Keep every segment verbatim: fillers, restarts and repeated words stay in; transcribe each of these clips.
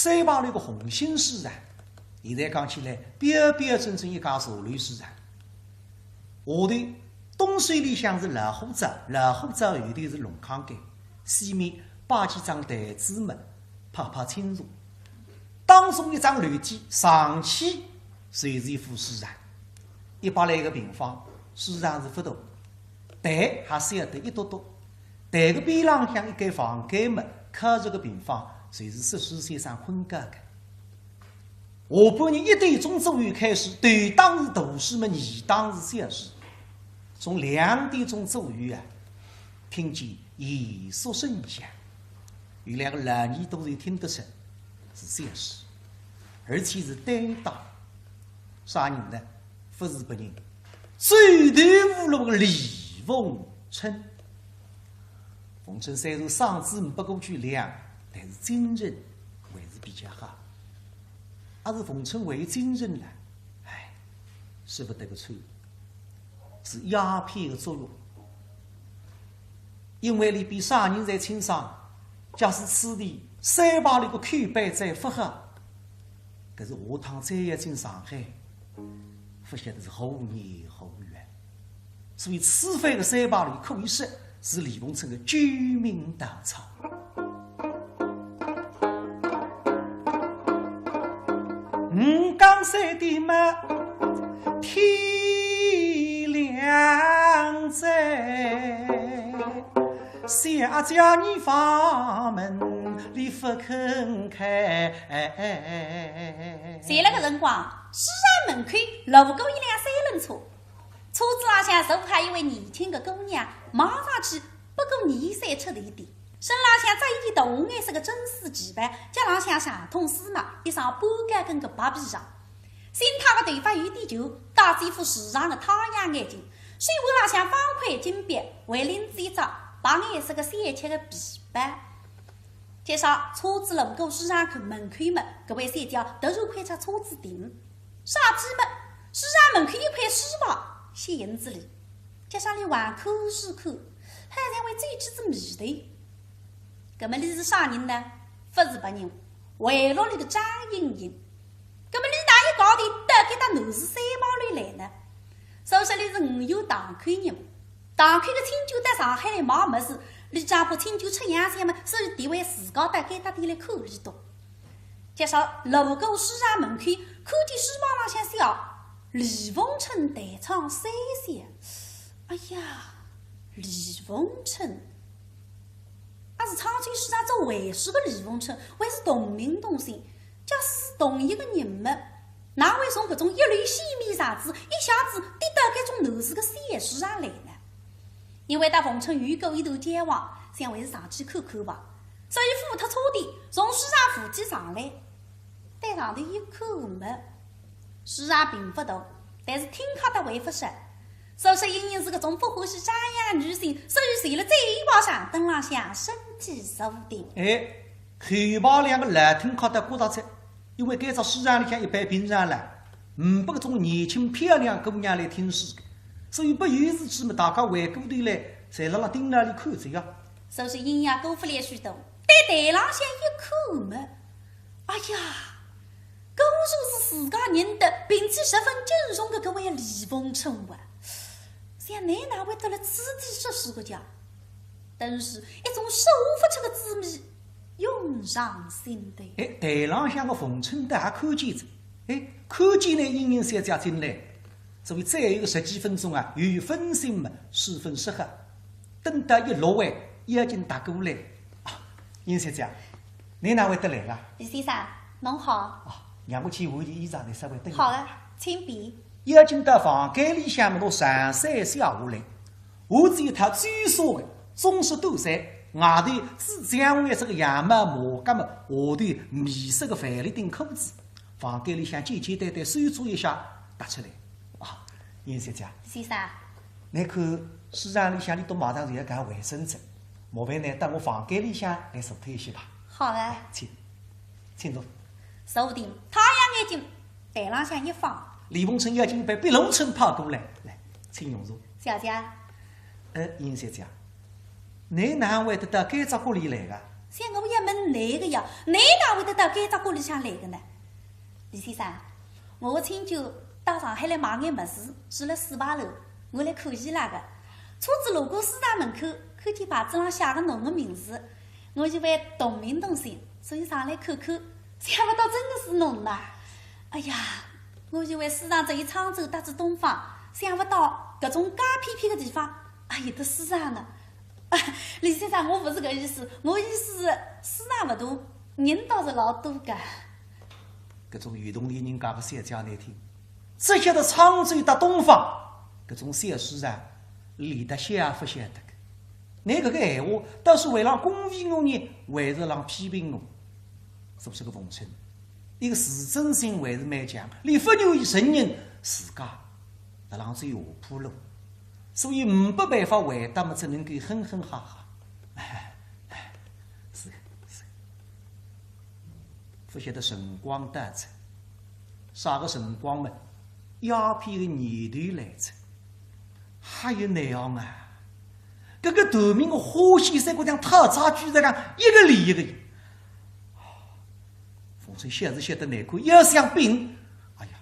三牌楼个红星书场，现在讲起来，标标准准一家茶楼书场。下头东首里向是老虎灶，老虎灶后头是弄堂间，西面摆几张台子么，泡泡清茶。当中一张楼梯上去，就是一副书场。一百来个平方，书场是勿大，台还小得一笃笃。台个边浪向一间房间么，靠着个平方，就是说书先生困觉个。下半日一点钟左右开始，头档是大书么，二档是小书。从两点钟左右啊，听见簷篷声响，有两个老耳朵侪听得出是小书，而且是单档。啥人呢？勿是别人，走投无路个李逢春。逢春虽然嗓子呒不过去亮，但是精神还是比较好。阿是逢春还有精神呢？哎，说勿得个穿，是鸦片个作用。因为俚比啥人侪清爽，假使此地三牌楼个口碑再勿好，搿是下趟再要进上海，勿晓得是何年何月。所以此番个三牌楼可以说是李逢春个救命稻草。五更三点么，天亮哉，小姐你房门里勿肯开。在搿个辰光，书场门口路过一辆三轮车，车子浪向坐好一位年轻个姑娘，望上去不过廿三出头点，身浪向着一件大红颜色个真丝旗袍，脚浪向长筒丝袜，一双半高跟个白皮鞋。新烫个头发有点旧，戴仔一副时尚个太阳眼镜，手腕浪向方块金表，还拎仔一只白颜色个三七个皮包。接上车子路过书场口门口么，搿位小姐突然开只车子停，啥体么？书场门口一块书牌，吸引仔俚。接上俚环顾四看，好像还走仔仔眉头。搿么俚是啥人呢？勿是别人，围炉里个张莹莹。搿么俚哪一高头到该搭南市三牌楼来呢？所说俚是五原塘口人，塘口个亲眷到上海来买物事，俚只怕亲眷出洋相么，所以特为自家到该搭点来看俚笃。接上路过书场门口，看见书牌浪向写李逢春代唱三首。哎呀，李逢春，阿是沧州书场做会书个李逢春，还是同名同姓，假使同一个人么，哪会从搿种一流戏迷场子一下子跌到搿种南市个小书场来呢？因为搭逢春有过一段交往，想还是上去看看吧。所以付脱车钿，从书场扶梯上来，对上头一看么，书场并勿大，但是听客倒还勿少。所说莹莹是搿种勿欢喜张扬女性，所以坐了最后一排长凳浪向身体坐定。哎，后排两个老听客倒觉着哉，因为该只书场里向一般平常了，呒不搿种年轻漂亮姑娘来听书个，所以勿由自主么，大家回过头来，侪辣辣盯牢俚看着呀。所说莹莹也顾勿来许多，对台浪向一看么，哎呀，果然是自家认得，并且十分敬重的搿位李逢春哇。想俚哪会得了此地说书个家？顿时一种说勿出的滋味涌上心头。哎，台浪向个逢春倒也看见哉。哎，看见呢，莹莹小姐进来，所以再有个十几分钟啊，由于分心嘛，十分适合。等到一落位，已经踏过来。啊，莹小姐，你哪会得来了？李先生，侬好。啊，让我去换件衣裳，你稍微等一下。好的，请便。已经到房间里向么，拿长衫卸下来，换仔一套最素个中式短衫，外头紫姜黄颜色个羊毛马甲么，下头米色个帆立领裤子。房间里向简简单单收拾一下，踏出来。啊，莹小姐，先生。你看，书场里向俚笃马上就要搞卫生哉，麻烦你到我房间里向来坐脱一歇吧。好的。请，请坐。坐定，太阳眼镜台浪向一放。李逢春要紧一杯碧螺春泡过来，来，请用茶。小姐。呃，莹小姐，你哪会得到该只角落里来个？想我也问倷个呀，倷哪会得到该只屋里向来个呢？李先生，我个亲眷到上海来买眼物事，住了四牌楼，我来看伊拉个。车子路过书场门口，看见牌子浪写个侬个名字，我以为同名同姓，所以上来看看，想勿到真个是侬呐。哎呀，我以为书场只有沧州搭仔东方，想勿到搿种介偏僻个地方，还有得书场呢。 啊，李先生，我勿是搿意思，我意思是书场勿大，人倒是老多个。搿种有铜钿人家个小姐难听，只晓得沧州搭东方，搿种小书场，连得晓勿晓得个。倷搿个闲话，倒是为浪恭维我呢，还是浪批评我？是勿是个逢春？伊个自尊心还是蛮强，伊勿愿意承认自家 辣浪走下坡路，所以没办法回答么，只能够哼哼哈哈。哎，哎，是个，是个。勿晓得辰光到哉，啥个辰光么？鸦片个年头来哉，还有难行啊！搿个短命个花先生，搿样太差，居然讲一个连一个。 逢春晓是晓得难看，要想屏，哎呀，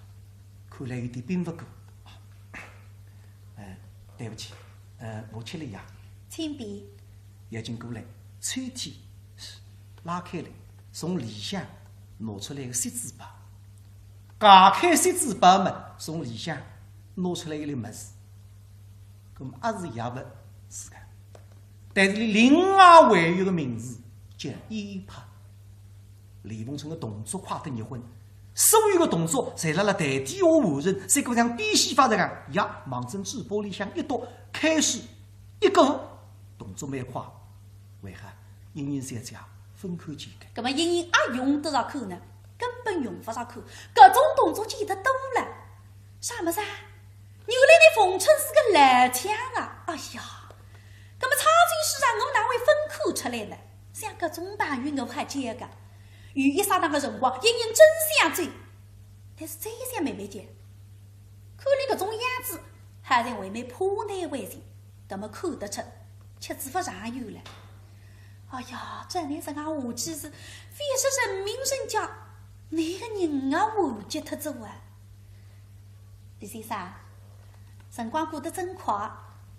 看来有点屏勿过。啊，呃，对勿起，呃，我吃了药。请便。要紧过来，抽屉拉开来，从里向拿出来一个锡纸包，解开锡纸包么，从里向拿出来一粒物事。 搿么也是药物，是个。但是伊另外还有个名字叫烟泡。李逢春个动作快得热昏，所有个动作侪辣辣台底下完成，像个像变戏法一样，药望准嘴巴里向一厾，开水一啐，动作蛮快。为何？莺莺小姐勿看见个。搿么莺莺阿用得着看呢？根本用勿着看，搿种动作见得多了。啥物事啊？ 原来倷逢春是个老枪啊！哎呀，搿么沧州书场我哪会勿看出来呢？像搿种朋友我还交个。有一刹那个辰光，莺莺真想走，但是再一想慢慢叫，看倷搿种样子，好像还蛮怕难为情，搿么看得出，吃仔勿长远了。哎呀，照倷实梗下去是，非是人命人家，倷个人啊完结脱仔啊！ 李先生，辰光过得真快，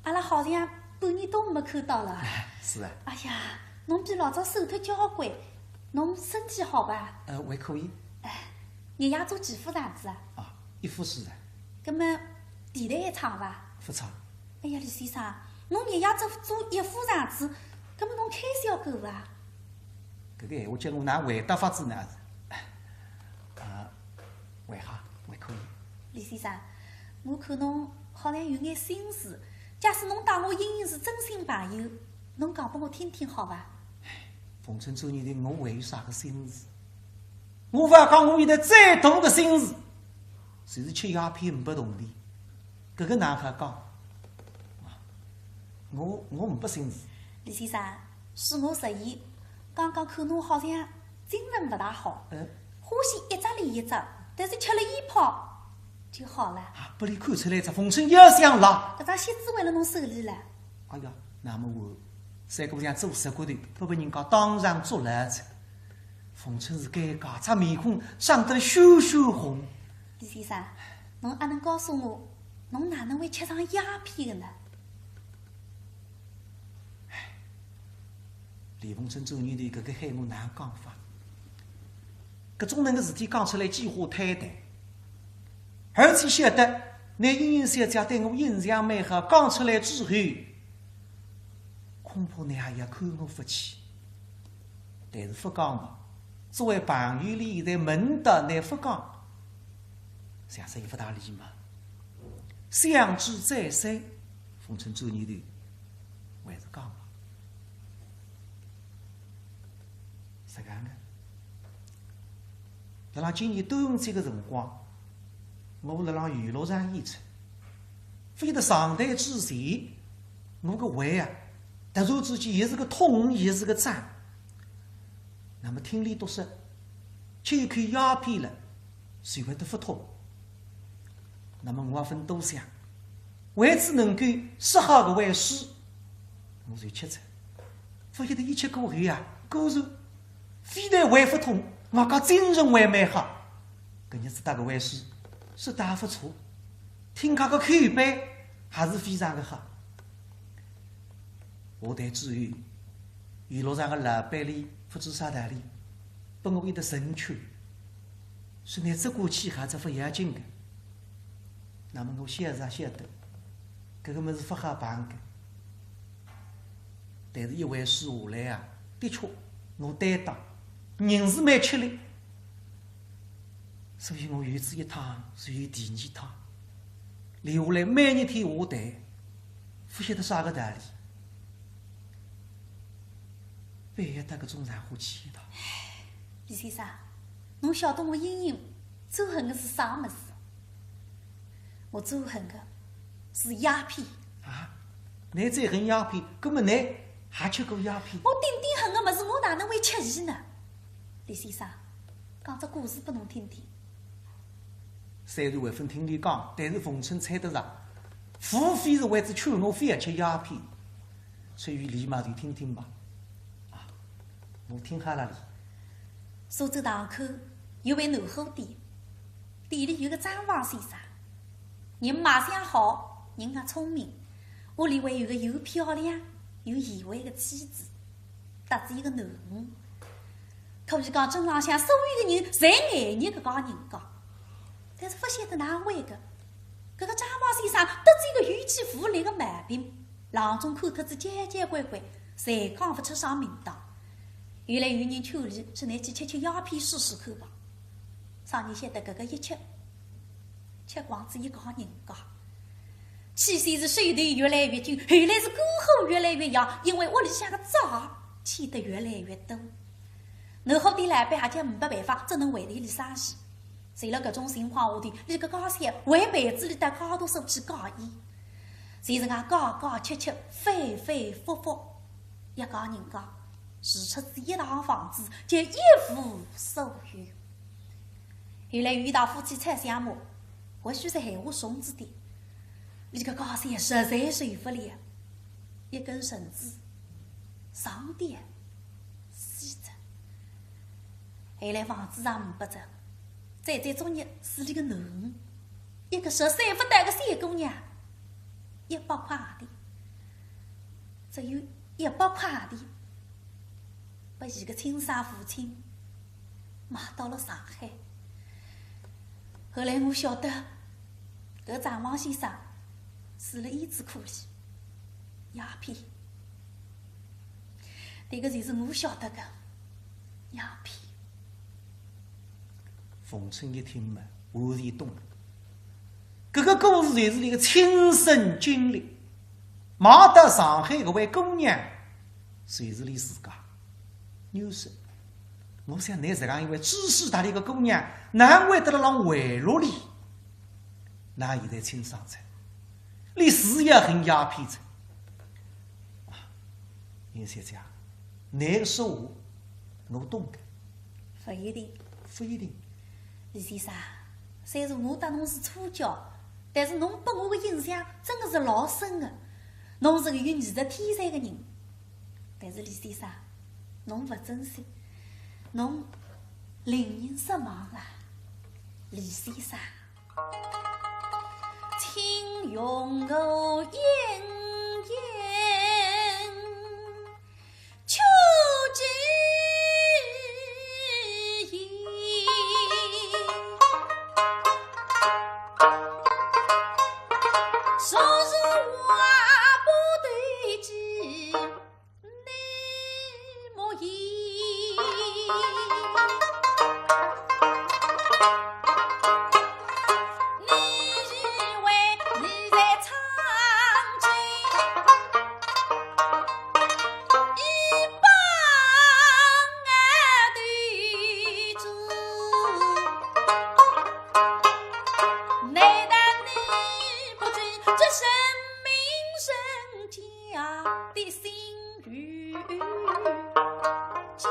阿拉好像半年多没看到了。是啊。哎呀，侬比老早瘦脱交关，侬身体好伐？呃，还可以。哎，日夜做几副场子啊？啊，一副书场。葛么，地台还唱伐？勿唱。哎呀，李先生，侬日夜只做一副场子，葛么侬开销够伐？搿个闲话叫我哪回答法子呢？啊， 为何？还可以。李先生，我看侬好像有眼心事，假使侬当我莺莺是真心朋友，侬讲拨我听听好伐？逢春做人的，我还有啥个心事？我勿要讲我现在最大的心事，就是吃鸦片没铜钿。 搿个哪好讲？啊，我，我没心事。李先生，恕我直言，刚刚看侬好像精神勿大好，嗯。欢喜一只连一只，但是吃了烟泡就好了。啊，拨伊看出来，搿逢春要想赖。搿张锡纸还辣侬手里了。哎呀，那么我，三个像做贼骨头，拨拨人家当场捉牢仔。 逢春是尴尬，只面孔涨得血血红。李先生，侬阿能告诉我，侬哪能会吃上鸦片的呢？李逢春做人的搿个喊我哪讲法？搿种能个事体讲出来几化坍台，而且晓得，拿莺莺小姐对我印象蛮好，讲出来之后，恐怕侬也要看我勿起。 但是勿讲嘛，作为朋友里现在问到侬勿讲，像是有勿大礼貌。想之再三，逢春转念头，还是讲吧。是搿样的，辣辣今年端午节个辰光，我辣辣娱乐场演出，非得上台之前，我个胃啊， 突然之间也是个痛，也是个胀。那么听俚笃说，吃一口鸦片了，就会得勿痛。那么我也勿多想，为仔能够说好搿回书，我就吃脱。勿晓得一吃过后呀，果然，非但胃勿痛，外加精神还蛮好。搿日子搭搿位书，说得也勿错，听客个口碑还是非常个好。下台之后，有路上个老板里勿知啥道理，拨我一个神劝，说倷只管去还是勿要紧个。那么我晓得也晓得，搿个物事勿好办个。 但是一回书下来啊，的确，我担当，人是蛮吃力，所以我有仔一趟，就有第二趟，留下来每日天下台，勿晓得啥个道理，万一搭搿种场化去一趟。李先生，侬晓得我隐隐最恨个是啥物事？ 我最恨个是鸦片。啊？倷最恨鸦片，搿么倷还吃过鸦片？我顶顶恨个物事，我哪能会吃伊呢？李先生，讲只故事拨侬听听。虽然还勿听俚讲，但是逢春猜得着，无非是为仔劝我覅吃鸦片，所以俚嘛就听听吧。啊，我听好了哩。苏州塘口有爿南货店， 店里有个账房先生，人卖相好，人也聪明，屋里还有个又漂亮又贤惠个妻子，搭仔一个囡儿。可以讲镇浪向所有个人侪爱搿家人家。但是勿晓得哪会个，搿个账房先生得仔一个有气无力个毛病， 郎中看脱仔交交关关，侪讲勿出啥名堂。后来有人劝俚，说倷去吃吃鸦片试试看吧。啥人晓得搿个一吃，吃光仔一家人家。起先是手头越来越紧，后来是肝火越来越旺，因为屋里向个债欠得越来越多。南货店老板也叫呒拨办法，只能回头俚生意。 在勒搿种情况下头，俚个家小还陪仔俚到戒毒所去戒烟。就是讲戒戒吃吃，反反复复，一家人家，除脱仔一幢房子，就一无所有。后来有一对夫妻吵相骂，或许是闲话重仔点，俚个家小实在受勿了，一根绳子，上吊死脱。 后来房子也呒拨哉，最最作孽是俚个囡儿，一个十岁勿到个小姑娘，一百块洋钿，只有一百块洋钿，拨伊个亲生父亲卖到了上海。后来我晓得，搿账房先生死了，烟仔壳里，鸦片。 迭个就是我晓得个鸦片。逢春一听嘛，完全懂了。搿个故事就是俚个亲身经历，卖到上海搿位姑娘，就是俚自家。女士，我想倷实梗一位知书达理个姑娘，哪会得勒浪围落里？ 哪现在清爽哉，俚是要恨鸦片哉。啊，严小姐，倷个说话我懂个。勿一定。勿一定。李先生，虽然我搭侬是初交，但是侬拨我个印象真个是老深个。侬是个有艺术天才个人，但是李先生，侬勿珍惜，侬令人失望啦，李先生。 请容我一言，求之矣。说是话不投机， 你莫疑。你以为你在唱经，一把对子，难道你不知这生命人家的心 与己。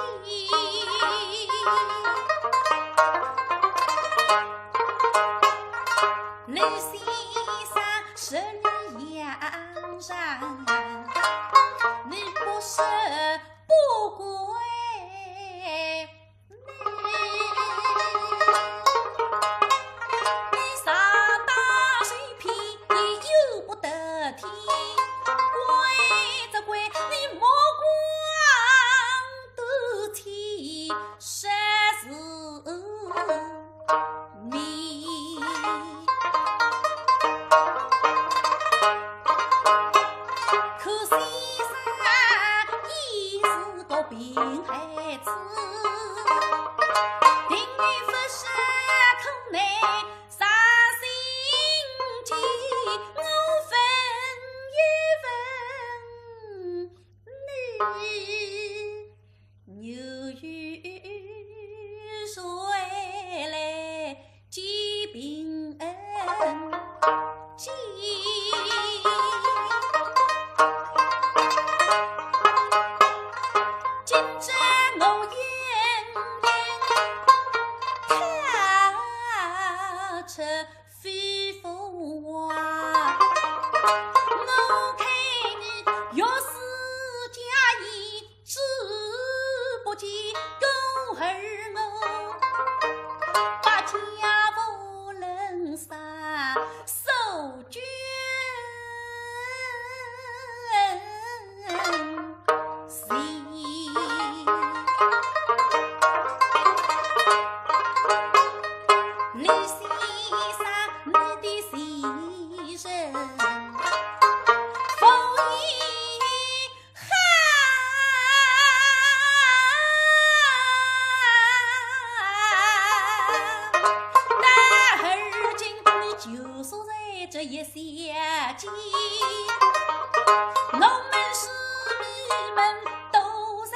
你先生是你洋人，你不是不归可惜山也是个病孩子，病已不是苦难伤心间，我问一问你， 又有谁来解平恩结？今朝我冤冤踏出 飞凤凰。我看你越是假意，只不见公儿我，把家无人伤受尽。 李先生，你的前程不易好。到而今你就说在这一 小姐，我们是你们都在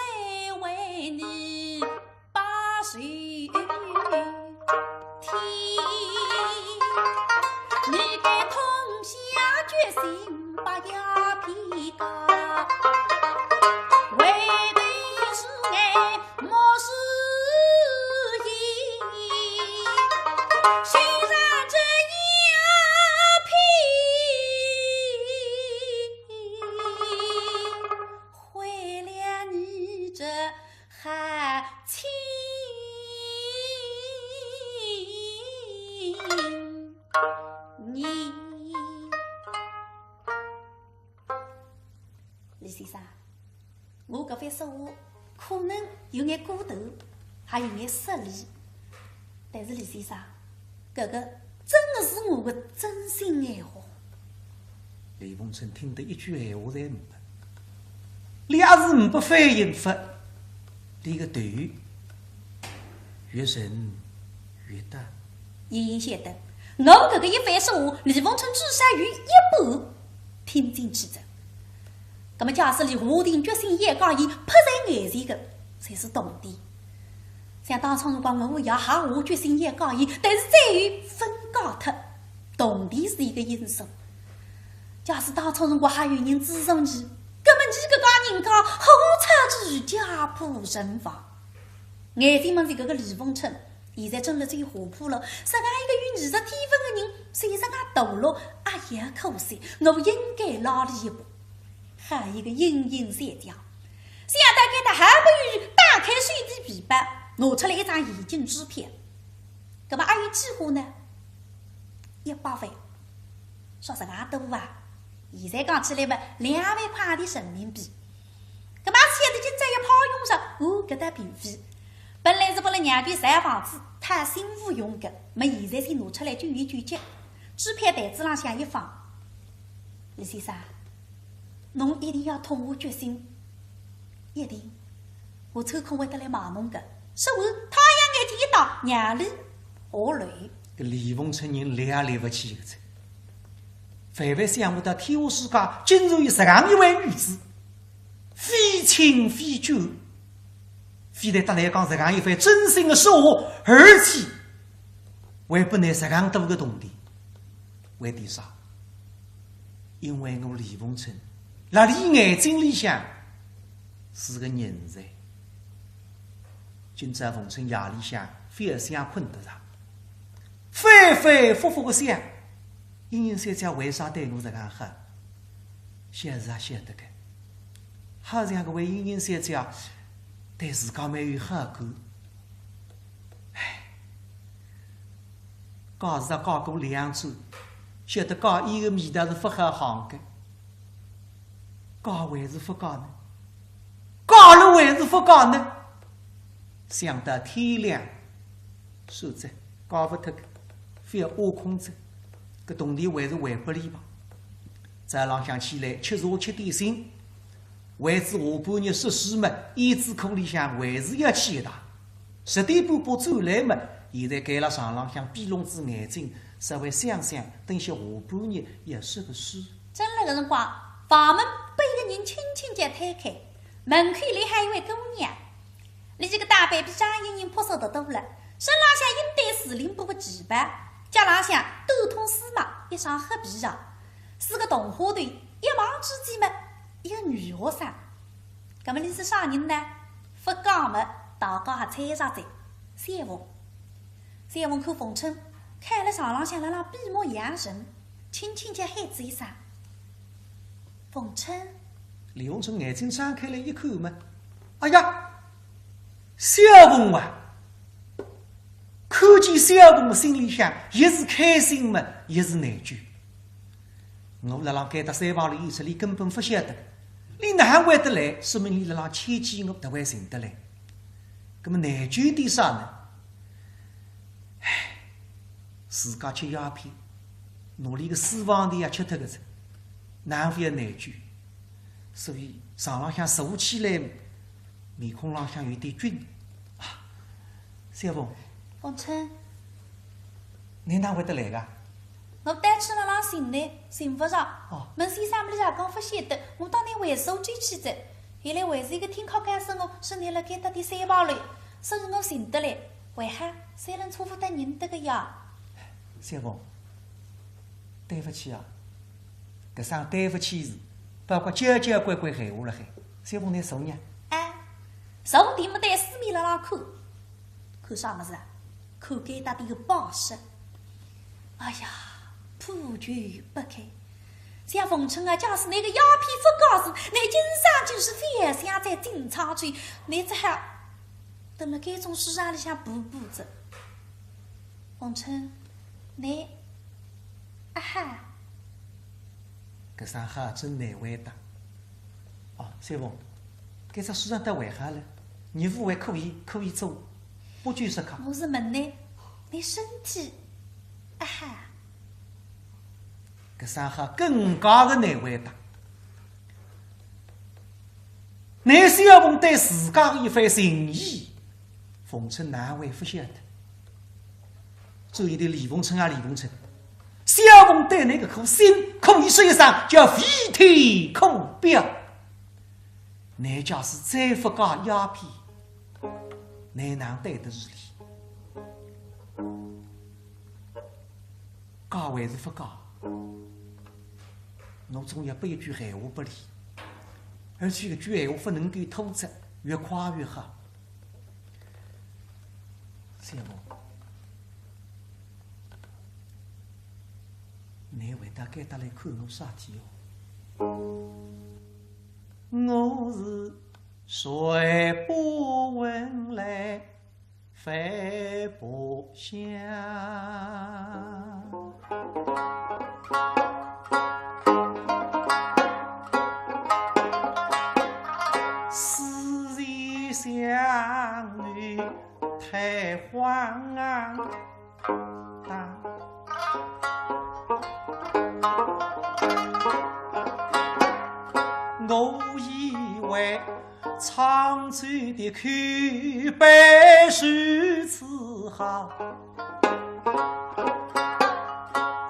为你把手天，你该痛下决心把呀皮告，为的是爱 莫是因心上这一片，毁了你这好情人。 李先生，我搿番说话可能有眼过头，还有眼失礼，但是李先生，搿个真的是我的真心闲话。李凤春听得一句闲话侪呒不，俚也是呒不反应法，俚个头 越沉越淡。隐隐晓得，我搿个一番说话，李凤春至少有一半听进去哉。葛末假使俚下定决心要讲伊，迫在眼前个，侪是铜钿。想当初辰光，我爷也下决心要讲伊，但是最后分家脱，铜钿是一个因素。假使当初辰光还有人支持伊，葛末伊搿家人家何尝是家破人亡？ 眼睛望仔搿个李凤春，现在真了最下铺了。实梗一个有艺术天分的人，虽然讲堕落，也要可惜，我应该拉俚一把。还有一个莺莺小姐，想到搿搭还不如打开手提皮包，拿出来一张现金支票。葛末还有几化呢？一百万。说实梗多啊，现在讲起来嘛，两万块钿人民币。 葛末晓得今朝一炮用场，我搿搭并非。本来是拨了娘舅造房子，讨新妇用个，么现在先拿出来救一救急。支票台子浪向一放，李先生，侬一定要痛下决心，一定，我抽空会得来望侬个。说完，太阳眼睛一打，让俚下楼。搿李凤春人立也立勿起个哉，万万想勿到天下世界竟然有实梗一位女子。 非亲非旧，非但搭俚讲实梗一番真心的说话，而且还拨俚实梗多个铜钿。为点啥？因为我李凤春，辣俚眼睛里向是个人才。今朝凤春夜里向覅想困得着，反反复复个想，莺莺小姐为啥对我实梗好？ 晓得啊，晓得个。好像搿位莺莺小姐对自家蛮有好感。唉，嫁是也嫁过两转，晓得嫁伊个味道是勿好行个。嫁还是勿嫁呢？嫁了还是勿嫁呢？想到天亮，算哉，嫁勿脱个，覅挖空哉，搿铜钿还是还拨俚吧。早浪向起来吃茶吃点心，为仔下半日说书嘛，胭脂裤里向还是要系一带。十点半勿转来嘛，现在盖辣床浪向闭拢仔眼睛，稍微想想，等歇下半日要说个书。正辣搿辰光，房门被一个人轻轻叫推开，门口立好一位姑娘。 俚搿个打扮比张莹莹朴素得多了，身浪向一对士林布个旗袍，脚浪向短筒丝袜，一双黑皮鞋，四个动画头，一望之间嘛，一个女学生。搿么俚是啥人呢？勿讲嘛，大家也猜着哉，小凤。小凤看逢春，靠辣床浪向辣浪闭目养神，轻轻叫喊仔一声：“逢春。”李逢春眼睛张开来一看嘛，哎呀， 小凤啊，看见小凤心里向一是开心嘛，一是内疚。我辣浪该搭三房里演出，俚根本勿晓得，俚哪会得来，说明俚辣浪牵记我，特为寻得来。那么内疚点啥呢？唉，自家吃鸦片，拿俚个私房钿也吃脱个哉，哪会勿内疚？所以床浪向坐起来，面孔浪向有点窘。啊，小凤。逢春。倷哪会得来个？我到处辣浪寻倷，寻勿着。哦。问先生么俚也讲勿晓得，我到倷会所转去哉。现在还是一个听客告诉我，说倷辣该搭点三牌楼，所以我寻得来。还好，三轮车勿得认得个呀。小凤，对勿起啊。 搿声对勿起字，包括交交关关闲话辣海。小凤，倷坐呢？哎，坐定么对四面辣浪看，看啥物事啊？看该搭点个摆设。哎呀，破旧不堪。像逢春啊，假使拿个鸦片勿戒脱，拿今生今世覅想再进厂去，拿只好蹲辣该种书场里向补补哉。逢春，倷 啊哈。搿声哈真难回答。哦，小凤，搿只书场倒还好了，业务还可以，可以做，不拘时刻。我是问倷，倷身体啊哈？搿声哈更加个难回答。 拿小凤对自家个一番情意，逢春哪会勿晓得？所以对李逢春啊，李逢春，小凤对倷搿颗心，可以说一声叫飞天孔表。倷假使再勿戒鸦片，倷哪对得住俚？ 戒还是勿戒？我总要拨一句闲话拨俚，而且搿句闲话勿能够拖着，越快越好。小凤，倷会到该搭来看我啥体哦？我是睡不稳来 饭不香。思前想后太荒唐。我以为 常州的口碑如此好，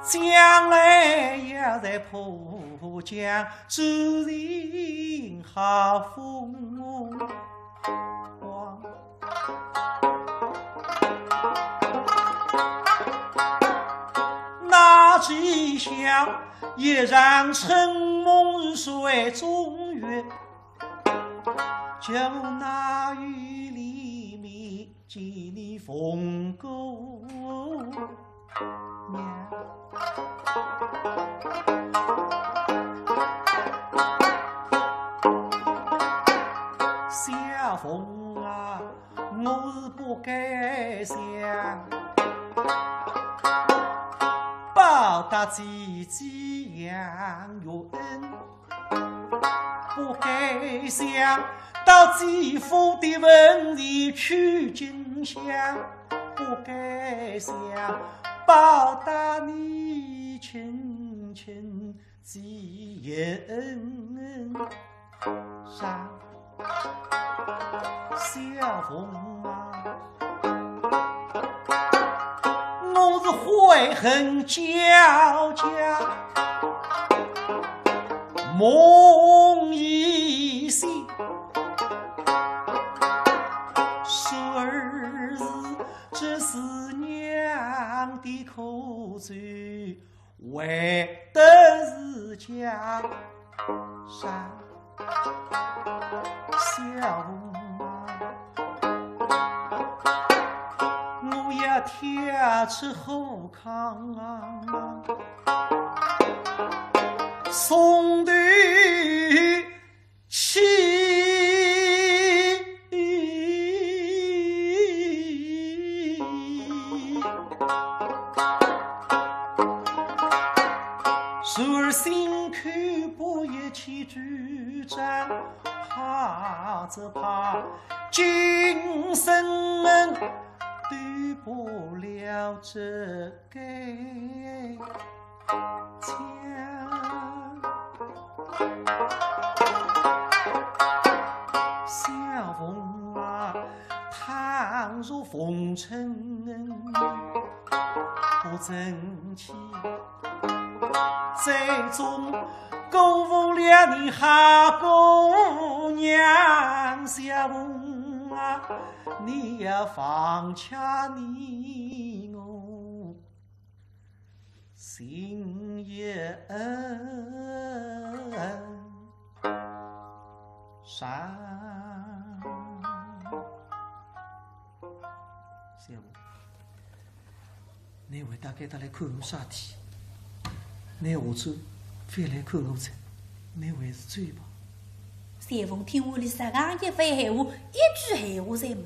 将来要在浦江注定好风光。哪知晓一场春梦如水中月， 叫我哪有脸面见你凤姑娘？小凤啊，我是不该想，报答姐姐杨玉恩。 不该想到姐夫的坟前去进香，不该想报答你亲亲姐人上小凤啊，我是悔恨交加，梦已醒，说儿时只是娘的苦衷， 为的是家山小红啊，我要跳出火坑啊，从头 起。时而心口不一起主张，怕只怕今生斗不了这 个家。小凤啊，倘若逢春不争气，最终辜负了你好姑娘。小凤啊，你要放下你我 心也恩上。小凤，你为大概得来看我啥体？你下次覅来看我哉，你还是走吧。小凤听完了实梗一番闲话，一句闲话侪没，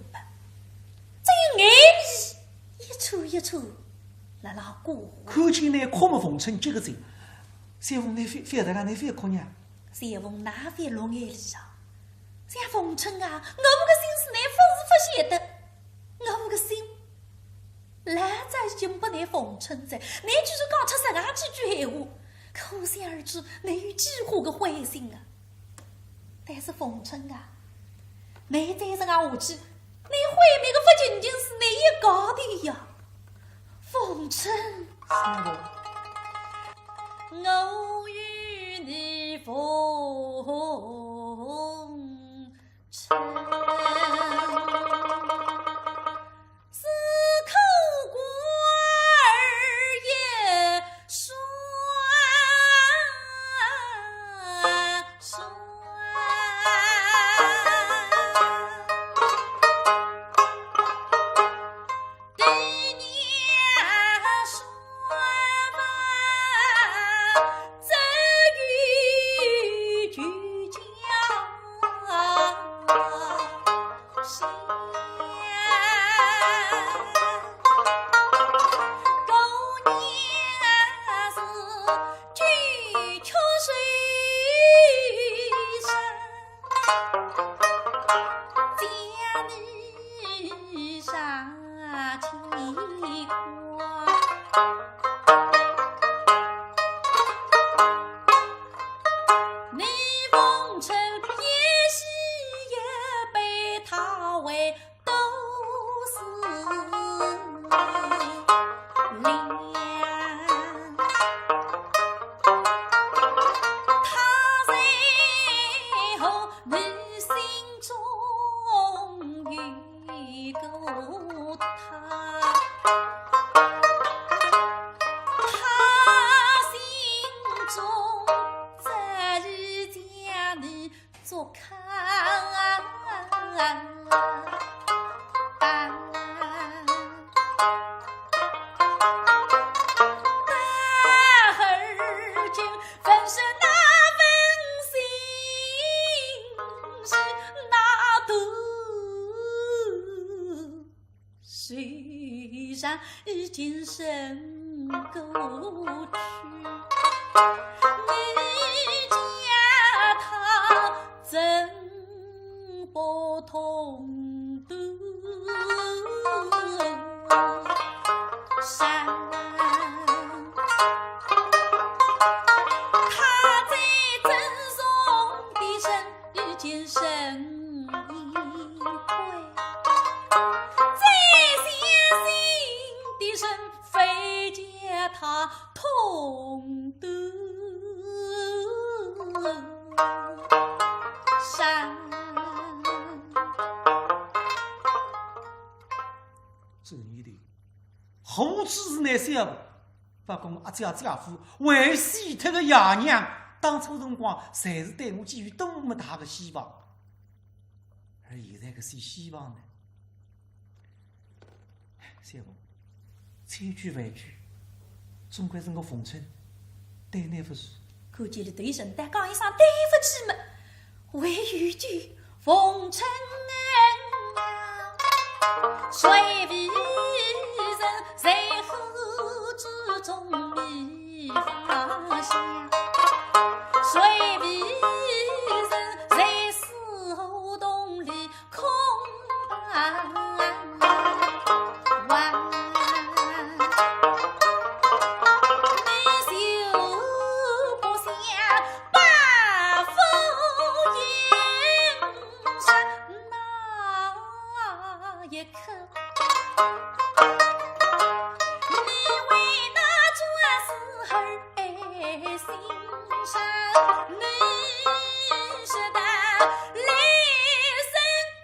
只有眼泪一串一串 辣辣过。看见倷哭么，逢春急个哉。小凤，倷覅，覅得了，倷覅哭呀。小凤哪覅落眼泪啊？小凤春啊，我个心事倷勿是勿晓得，我个心老早已经拨倷逢春哉，倷居然讲出实梗几句闲话，可想而知，倷有几化个灰心啊。 但是逢春啊，倷再实梗下去，倷毁倷个勿仅仅是倷一家头呀，逢春。我与你逢春。 是苦瓜儿也酸酸。对你说吧，这一句叫 心。姑娘是九曲水上，将你上牵挂。 你逢春也是一杯，他为都是凉。他在乎你心中有 一个他，他心中早已将你捉看。到而今，分身那份心事，那段 虽然已经成过去，你叫他怎不痛断伤？他在精神已归，再相信的人非叫他痛得伤。这一点，何止是那小，不过我阿姐姐夫，还有死脱个爷娘，当初辰光，侪是对我寄予多么大个希望。 而现在搿些希望呢？小凤，千句万句，总归是我凤春对你勿住。看见了对人家讲一声对勿起嘛，还有句凤春啊，谁为人在河之中 发香，谁为人在死胡同里空盼望？你就不想把风云山那一刻 你为那转世儿爱心伤，你说的来生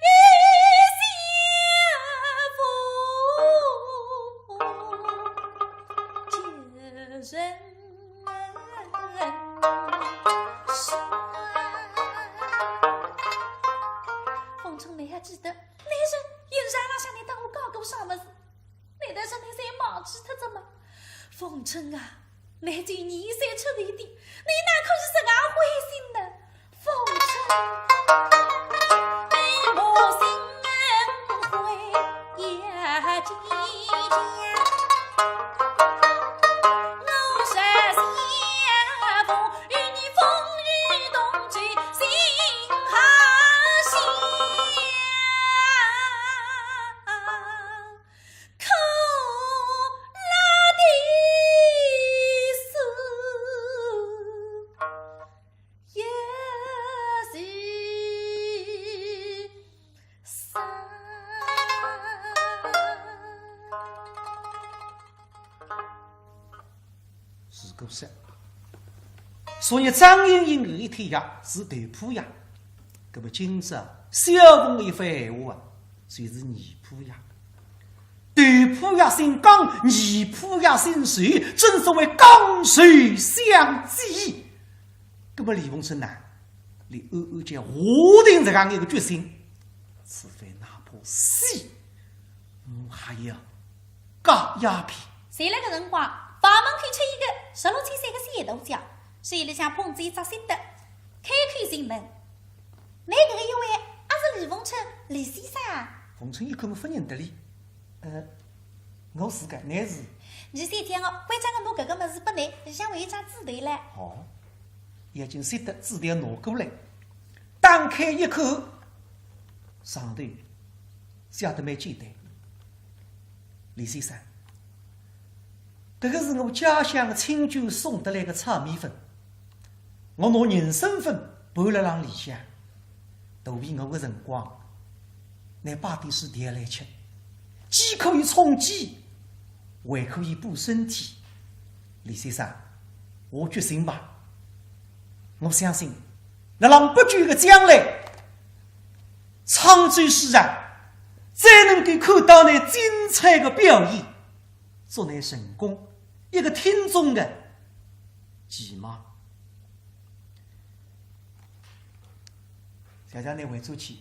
一相逢，叫人伤。凤春，你还记得 那日，银山浪向你搭我讲过啥物事？难道是你侪忘记脱哉吗？凤春啊，你只有廿三出头的，你哪可以实梗灰心呢？凤春，你莫心灰意冷，我实相逢，与你风雨同舟，心好相 苦辣的酸，也是酸。 是个是。所以张莹莹搿一天呀，是头铺呀。搿么今朝小凤一番闲话啊，就是二铺呀。头铺呀姓江，二铺呀姓仇，正所谓江仇相济。搿么李凤春呢，伊暗暗叫下定实梗一个决心，除非哪怕死，我还要 轧一遍。就辣搿辰光，房门口出现个十六七岁个小大姐，手里向捧仔一只信袋，开口进门。倷搿个一位，阿是李凤春，李先生啊？凤春一看么勿认得哩。呃，我是个，倷是？二小姐，我关照我拿搿个物事拨倷，里向还有一张纸头唻。哦，已经信袋纸条拿过来，打开一看，上头 写得蛮简单。李先生，搿个是我家乡亲眷送得来个炒米粉，我拿人参粉拌辣浪里向，肚皮饿个辰光，拿摆点水调来吃，既可以充饥，还可以补身体。李先生，下决心吧，我相信，辣浪不久个将来， 沧州书场再能够看到倷精彩个表演，祝倷成功，一个听众个期望。谢谢倷回转去，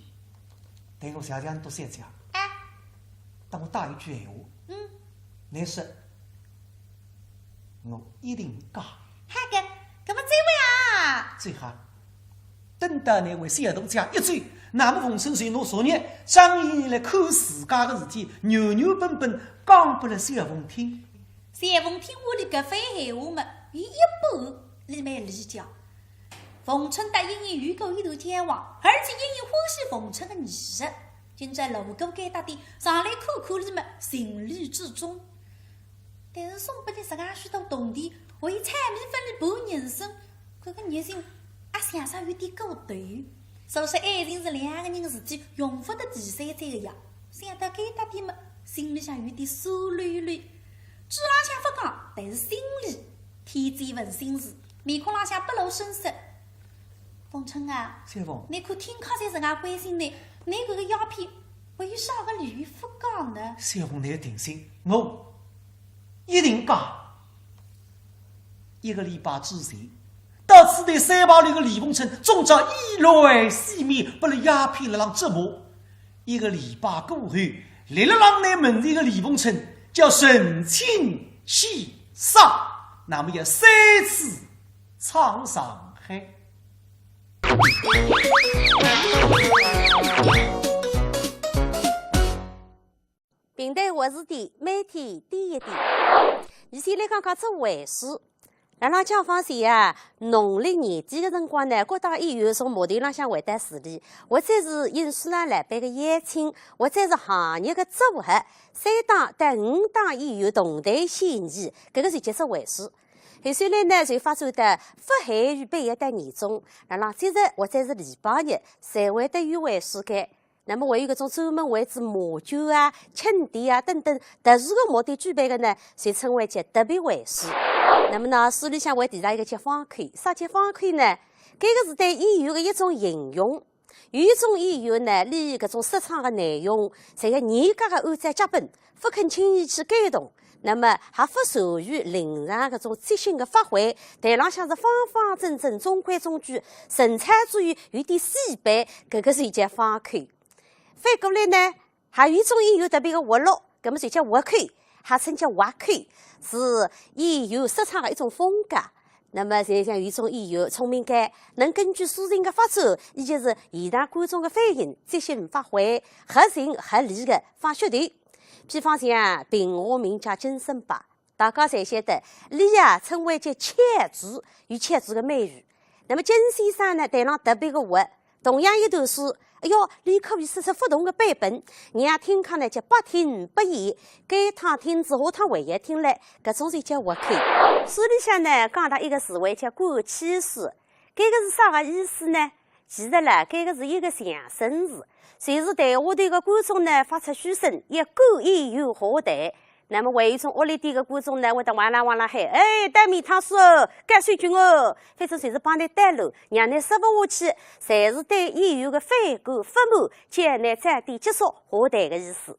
对我谢谢倷多谢谢。哎。等我搭一句闲话。嗯。倷说，我一定轧。好个，搿么再会啊。再会。 等到倷为小凤姐一走，那么凤春就拿昨日张莹来看自家个事体，原原本本讲拨了小凤听。小凤听完了搿番闲话么，有一半伊蛮理解。凤春搭莹莹有过一段交往，而且莹莹欢喜凤春个艺术，今朝路过该搭点，上来看看伊么，情理之中。 但是送拨倷实梗许多铜钿，还有炒米粉里拌人参，搿个热情啊，像煞有点过头。做事爱情是两个人的事体，用勿得第三者的呀。想到该搭点么，心里向有点酸溜溜。嘴浪向勿讲，但是心里添仔一份心事，面孔浪向不露声色。凤春啊，小凤，你看听客侪是介关心你，你搿个鸦片为啥个理由勿讲呢？小凤，你要定心，我一定讲。一个礼拜之前，到此地三牌楼个李凤春中招意乱性命，拨了鸦片辣浪折磨。一个礼拜过后，立辣浪拿门前个李凤春叫成亲喜丧，那么要三次闯上海。评弹活字典，每天点一点。现在来讲讲做会书。辣辣解放前啊，农历年底个辰光呢，各大医院从码头浪向会得治理，或者是应书场老板个邀请，或者是行业个组合，三档到五档医院同台献艺，搿个是叫做会书。后首来呢，就发展到勿限于八月到年终，辣辣节日或者是礼拜日，侪会得有会书个。 那么还有搿种专门为仔募捐啊、庆典啊等等特殊个目的举办个呢，就称为叫特别会书。那么呢，书里向还提到一个叫方口，啥叫方口呢？搿个是对医院个一种形容。有一种医院呢，伊搿种设场个内容，侪要严格个按照脚本，勿肯轻易去改动。那么还勿善于临场搿种即兴个发挥，台浪向是方方正正、中规中矩，神采之余有点死板，搿个是叫方口。 反过来呢，还有一种医院特别个活络，搿么就叫活口，还称叫滑口，是医院设场个一种风格。那么就像有一种医院聪明个，能根据事情个发展，以及是现场观众个反应，即兴发挥，合情合理个放噱头。比方像评话名家金声伯， 大家侪晓得，伊啊称为叫巧嘴，有巧嘴个美誉。那么金先生呢，台浪特别个活，同样一段书，哎哟，伊可以说出勿同个版本，让听客呢叫百听不厌，该趟听仔下趟还要听嘞，搿种就叫活口。书里向呢，讲到一个词汇叫过气书，搿个是啥个意思呢？ 其实啦，搿个是一个象声词，就是台下头个观众呢发出嘘声，要赶演员下台。那么还有一种恶劣点个观众呢，会得哇啦哇啦喊：“哎，倒霉汤水哦，搿水军哦！”反正就是帮伊捣乱，让伊说勿下去，侪是对演员个反感、不满，叫伊早点结束下台个意思。